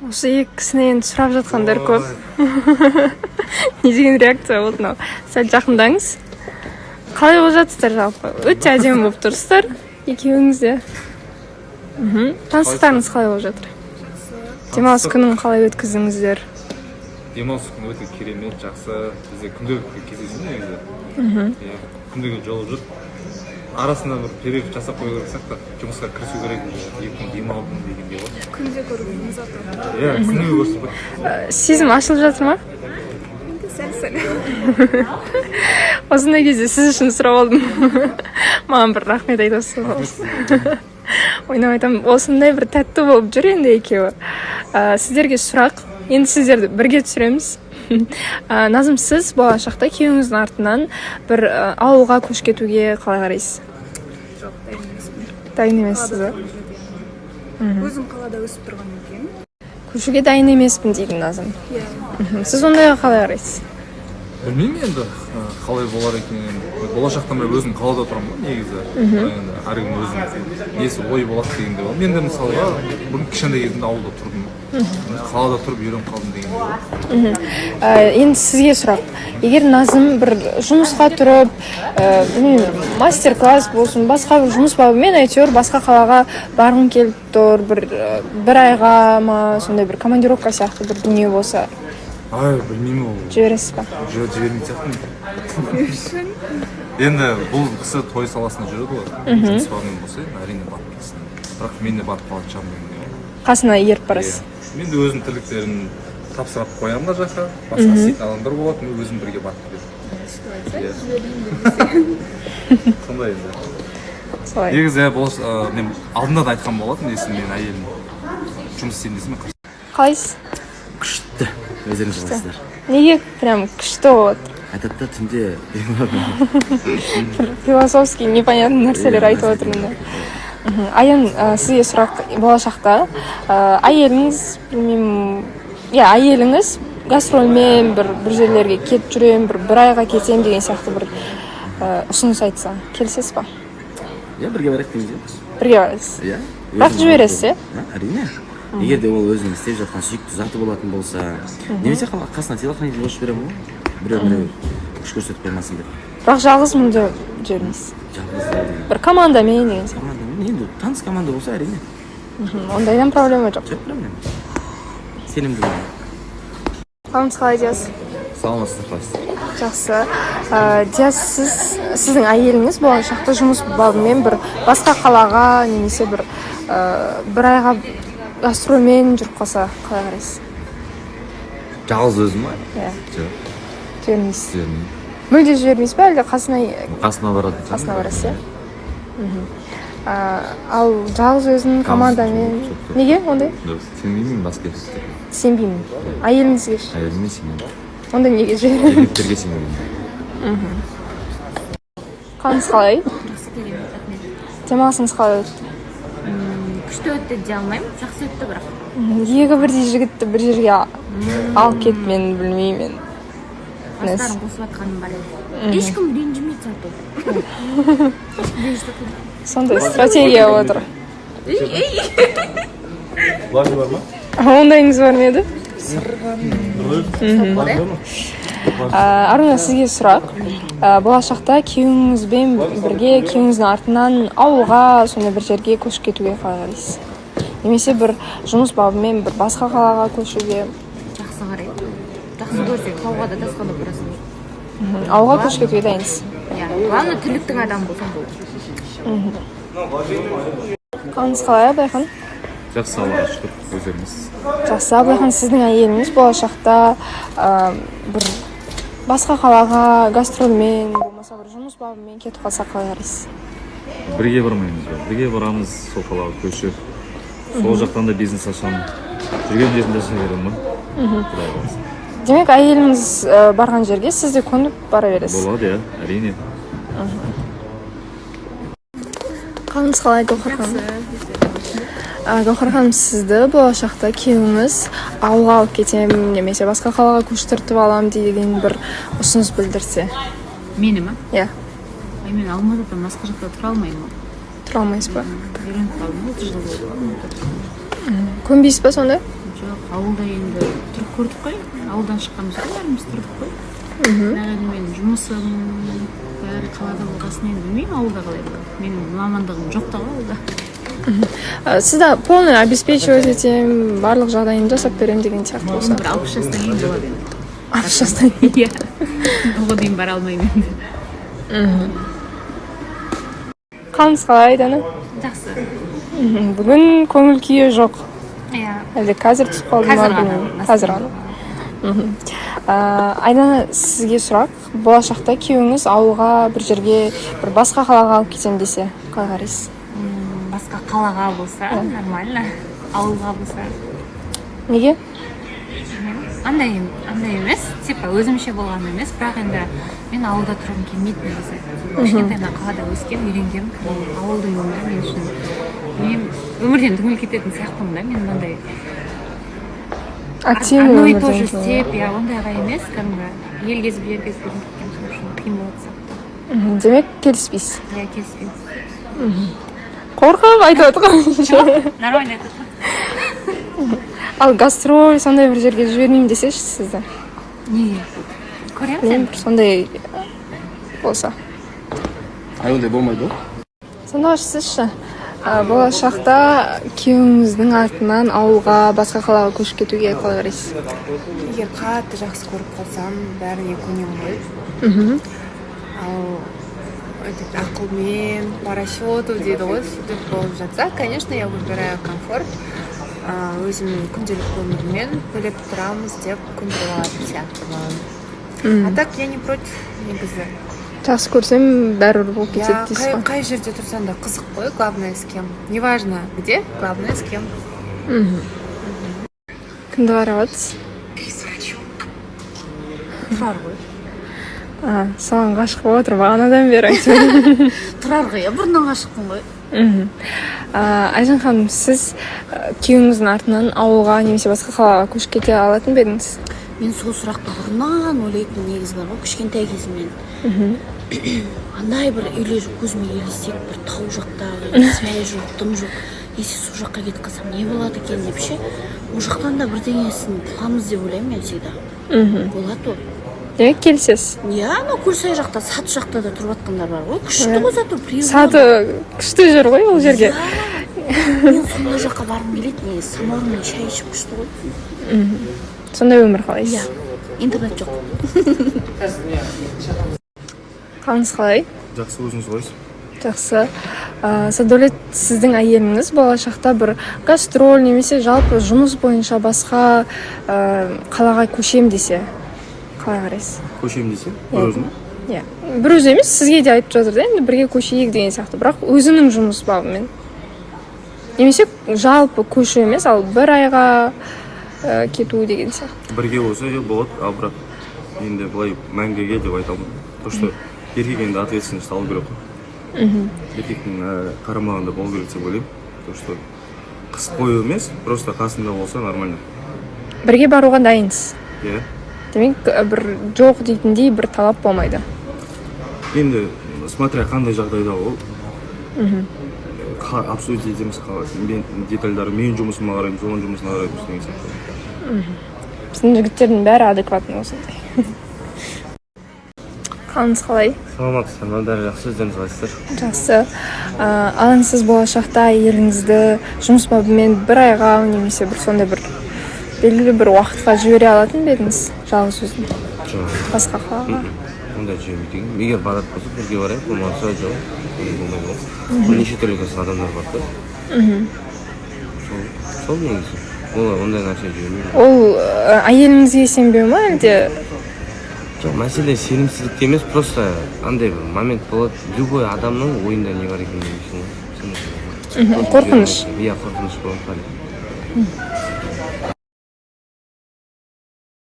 Осы екі кісіні енді сұрап жатқандар көп. Не деген реакция болды мынау? Сәл жақындаңыз. Қалай болып жатсыздар жалпы? Өте әдемі болып тұрсыздар екеуіңіз де. Таныстықтарыңыз қалай болып жатыр? Демалыс күнін қалай өткіздіңіздер? Демалыс күні өте керемет, жақсы. Бізде күнделікті кездесу негізі. Иә, күндегі жолып жүр. Арасында бір перерыв жасап қою керек сияқты, жұмысқа кірісу керек уже, 2 күн демалдым дегендей ғой. Күнде көргеніміз зато. Иә, күніге көрсек қой. Сезім ашылып жатыр ма? Енді сәл сәл. Осындай кезде сіз үшін сұрап алдым. Маған бір рахмет айтасыз. Ойнап айтамын, осындай бір тәтті болып жүр енді екеуі. Сіздерге сұрақ. Енді сіздерді бірге түсіреміз. Назым, сіз болашақта күйеуіңіздің артынан бір ауылға көшіп кетуге қалай қарайсыз? Жоқ, дайын емеспін. Дайын емессіз ба? Өзім қалада өсіп тұрғаннан кейін. Көшуге дайын емеспін дейді Назым. Иә. Сіз ондайға қалай қарайсыз? Білмеймін енді, қалай болар екен. Болашақта мен өзім қалада тұрамын ғой негізі. Бірақ енді әркім өзінің несі, ойы болады дегендей ғой. Мен де, мысалға, бұрын кішкентай кезімде ауылда тұрдым. Енді қалада тұрып үйреніп қалдым дегендей ғой. Енді сізге сұрақ: егер Назым бір жұмысқа тұрып, білмеймін, мастер класс болсын, басқа бір жұмыс бабымен, әйтеуір басқа қалаға барғым келіп тұр, бір айға ма, сондай бір командировка сияқты бір дүние болса? Ай, білмеймін ол. Жібересіз ба? Жоқ, жібермейтін сияқтымын. Енді бұл кісі той саласында жүреді ғой. Жұмыс бабымен болса, енді әрине барып келсін, бірақ мен де барып қалатын шығармын дегендей ғой. Қасына еріп барасыз. Иә. Мен де өзім тірліктерін тапсырып қоямын мына жаққа, басқа істейтін адамдар болады, мен өзім бірге барып келемін. Иә, сондай енді. Солай. Негізі бұл мен алдында да айтқан болатынмын, если менің әйелім жұмыс істеймін десе, мен қарсы. Қалайсыз? Күшті, өздеріңіз қалайсыздар? Неге прям күшті болып отыр? Айтады да түнде. Бір философский непонятный нәрселер айтып отырмын да. Аян, сізге сұрақ: болашақта әйеліңіз, білмеймін, иә, әйеліңіз гастрольмен бір жерлерге кетіп жүремін, бір айға кетемін деген сияқты бір ұсыныс айтса, келісесіз ба? Иә, бірге барайық дейміз, иә. Бірге барасыз? Иә. Бірақ Өзім жібересіз, иә? Иә, әрине, егер де ол өзінің істеп жатқан сүйікті заты болатын болса немесе қасына телохранитель қосып жіберемін ғой, біреу біреу күш көрсетіп қоймасын деп. Бірақ жалғыз мүлде жібермейсіз? Жалғыз деген. Бір командамен деген сияқты. Командамен енді, таныс команда болса, әрине. Ондайдан проблема жоқ. Жоқ, проблема, сенімді боламын. Қалыңыз қалай, Диас? Саламатсыздар, қалайсыздар? Жақсы. Диас, сіздің әйеліңіз болашақта жұмыс бабымен бір басқа қалаға немесе бір айға гастрольмен жүріп қалса, қалай қарайсыз? Жалғыз өзім ба? Иә. Жоқ. Жібермейсіз? Жібермеймін. Мүлде жібермейсіз ба, әлде қасына? Қасына баратын шығармын. Қасына барасыз, иә. Ал жалғыз өзін, командамен? Жоқ, жоқ. Неге ондай? Жоқ, сенбеймін басқа еркектерге. Сенбеймін. Әйеліңізге ше? Әйеліме сенемін. Онда неге жібермейсіз? Еркектерге сенбеймін. Қалыңыз қалай? Жақсы, керемет, рахмет. Демалысыңыз қалай өтті? Күшті өтті дей алмаймын, жақсы өтті бірақ. Екі бірдей жігітті бір жерге алып кетіп, мен білмеймін енді. Бастарын қосып жатқаным бар еді, ешкім ренжімейді зато, ешкім ренжітіп. Сондай стратегия болып отыр. Лажы бар ма? Ондайыңыз бар ма еді? Аруна, сізге сұрақ. Болашақта күйеуіңізбен бірге, күйеуіңіздің артынан ауылға, сондай бір жерге көшіп кетуге қалай қарайсыз, немесе бір жұмыс бабымен бір басқа қалаға көшуге? Жақсы қараймын. Жақсы көрсең, тауға да, тасқа да барасың. Ауылға көшіп кетуге дайынсыз? Иә, главное, тірліктің адамы болсаң болды. Қалыңыз қалай, Абылайхан? Жақсы, Аллаға шүкір, өздеріңіз? Жақсы. Абылайхан, сіздің әйеліңіз болашақта бір басқа қалаға гастрольмен, болмаса бір жұмыс бабымен кетіп қалса, қалай қарайсыз? Бірге бармаймыз ба? Бірге барамыз, сол қалаға көшіп, сол жақтан да бизнес ашамын, жүрген жерімде аша беремін ғой, құдай қаласа. Демек, әйеліңіз барған жерге сіз де көніп бара бересіз? Болады, иә, әрине. Қалыңыз қалай, Гауһар ханым? Гауһар ханым, сізді болашақта күйеуіңіз ауылға алып кетемін немесе басқа қалаға көштіртіп аламын деген бір ұсыныс білдірсе? Мені ма? Иә. Ай, мен Алматыдан басқа жақта тұра алмаймын ғой. Тұра алмайсыз ба? Үйреніп қалдым, 30 жыл болды ғой Алматыда. Көнбейсіз ба сонда? Жоқ, ауылда енді тұрып көрдік қой, ауылдан шыққанбыз ғой, бәріміз тұрдық қой. Бірақ енді менің жұмысым бәрі қалада болғасын, енді білмеймін, ауылда қалай болады. Менің мамандығым жоқ та ғой ауылда. Сізді полный обеспечивать етемін, барлық жағдайын жасап беремін деген сияқты болса? Бір 60 жастан кейін болады енді. 60 жастан кейін? Иә, оған дейін бара алмаймын енді. Қалыңыз қалай, Айдана? Жақсы. Бүгін көңіл күйі жоқ. Иә. Әлде қазір түсіп қалды ма? Қазір ғана. Білмеймін. Қазір ғана. Айдана, сізге сұрақ: болашақта күйеуіңіз ауылға, бір жерге, бір басқа қалаға алып кетемін десе, қалай қарайсыз? Басқа қалаға болса, нормально, ауылға болса. Неге? Андай емес, типа өзімше болған емес, бірақ енді мен ауылда тұрғым келмейді негізі. Кішкентайымнан қалада өскем, үйренгем. Ол ауылдың өмірі мен үшін, мен өмірден түңіліп кететін сияқтымын да. Мен мынандай активный одно и өмірден то же кейін. істеп, иә, ондайға емес, кәдімгі ел кезіп, жер кезіп үйреніп кеткенмін, сол үшін қиын болатын сияқты. Демек, келіспейсіз? Иә, келіспеймін. Қорқып айтып отырған. Нормально айтып. Ал гастроль, сондай бір жерге жібермеймін десеші сізді? Неге, көреміз Білмеймін, енді. бір сондай болса. Ай, ондай болмайды ғой. Сонда сіз ше, болашақта күйеуіңіздің артынан ауылға, басқа қалаға көшіп кетуге қалай қарайсыз? Егер қатты жақсы көріп қалсам, бәріне көнемін ғой. Ал өйтіп ақылмен, по расчету дейді ғой, сөйтіп болып жатса, конечно, я выбираю комфорт. Өзімнің күнделікті өміріммен төлеп тұрамыз деп көндіріп алатын сияқтымын. А так я не против негізі. Жақсы көрсем, бәрібір болып кетеді Иә, дейсіз қай, ғой. қай жерде тұрсаң да қызық қой, главное, с кем. Неважно где, главное, с кем. Кімді қарап жатсыз? Тұрар ғой. А, соған ғашық болып отыр бағанадан бері айтып. Тұрар ғой, иә, бұрыннан ғашықпын ғой. Айжан ханым, сіз күйеуіңіздің артынан ауылға немесе басқа қалаға көшіп кете алатын ба едіңіз? Мен сол сұрақты бұрыннан ойлайтынмын негізі, бар ғой, кішкентай кезімнен. Андай бір үйлер көзіме елестейді, бір тау жақта, связь жоқ, дым жоқ. Если сол жаққа кетіп қалсам, не болады екен деп ше. Ол жақтан да бірдеңесін қыламыз деп ойлаймын мен всегда. Болады ол. Демек, келісесіз? Иә, анау Көлсай жақта, Саты жақта да тұрып жатқандар бар ғой. Күшті ғой зато природа. Саты күшті жер ғой ол жерге. Мен сондай жаққа барғым келеді негізі, самаурынмен шай ішіп, күшті ғой. Сондай өмір қалайсыз? Иә, интернет жоқ. Қалыңыз қалай? Жақсы, өзіңіз қалайсыз? Жақсы. Садәулет, сіздің әйеліңіз болашақта бір гастроль немесе жалпы жұмыс бойынша басқа қалаға көшем десе, қалай қарайсыз? Көшемін десе, бір өзім? Иә, бір өзі емес, сізге де айтып жатыр да енді, бірге көшейік деген сияқты, бірақ өзінің жұмыс бабымен немесе жалпы көшу емес, ал бір айға кету деген сияқты. Бірге болса, иә, болады. Ал бірақ енді былай мәңгіге деп айта алмаймын, то что еркек енді ответственность алу керек қой. Еркектің қарамағында болу керек деп ойлаймын, то что қысып қою емес, просто қасында болса, нормально. Бірге баруға дайынсыз? Иә. Демек, бір жоқ дейтіндей бір талап болмайды? Енді смотря қандай жағдайда ол. Обсудить етеміз, мен детальдары, менің жұмысыма қараймыз, оның жұмысына қараймыз деген сияқты. Біздің жігіттердің бәрі адекватный осындай. Қалыңыз қалай? Саламатсыздар ма? Бәрі жақсы, өздеріңіз қалайсыздар? Жақсы. Алан, сіз болашақта әйеліңізді жұмыс бабымен бір айға немесе бір сондай бір белгілі бір уақытқа жібере алатын ба едіңіз жалғыз өзін Жоқ. басқа қалаға? Ондай жібермейді екенмін. Егер баратын болса, бірге барайық, болмаса, жоқ, ондай болмайды ғой. Ол неше түрлі қазір адамдар бар да. Сол негізі ол ондай нәрсе жібермеймін. Ол әйеліңізге сенбеу ма әлде? Жоқ, мәселе сенімсіздікте емес, просто андай бір момент болады, любой адамның ойында не бар екенін білмейсің ғой. Қорқыныш. Иә, қорқыныш болады.